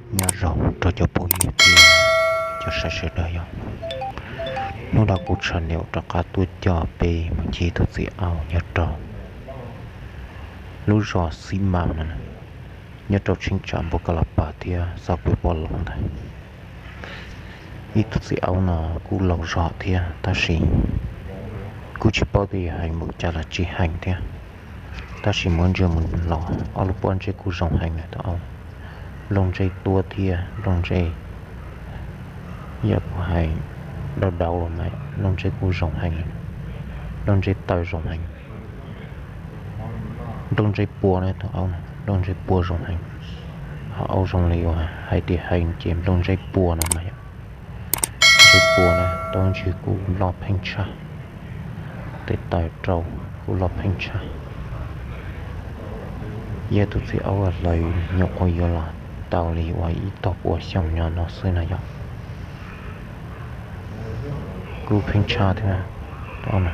Nyob zoo rau cov phooj ywg thiab cov saib sawv daws yom. Hnub no kuv tshaj niam rov qab tuaj coj peb mus ncig tus txiv aub nyob rau lub zos Xib Mam no, nyob rau cheeb tsam Npus Kas Las Pas thiab Xav Pwm Pos Loos ntawd. Ib tug txiv aub no kuj laus zog thiab tab sis kuj tsis paub tias yog heev npaum cas los tsis heev thiab. Tab sis muab ntsia mus los ob lub pob ntsej kuj zoo heev na tus aub. Nplooj ntsej tuab thiab nplooj ntsej, yam kuv hais, dau dau los mas nplooj ntsej kuj zoo heev li. Nplooj ntsej taw zoo heev, nplooj ntsej pua na tus aub na, nplooj ntsej pua zoo heev. Ho aub zoo li uas hais tias heev ces nplooj ntsej pua no mas yom. Ntsej pua na, taub ntswg kuj loj pheej tshaj, tes taw rau kuj loj pheej tshaj. Yog tus txiv aub uas hlawv nyuam qhuav yuav los tau li uas ib tog pua xyoo nyob no xwb na yom. Kuj pheej tshaj thiab, tus aub na.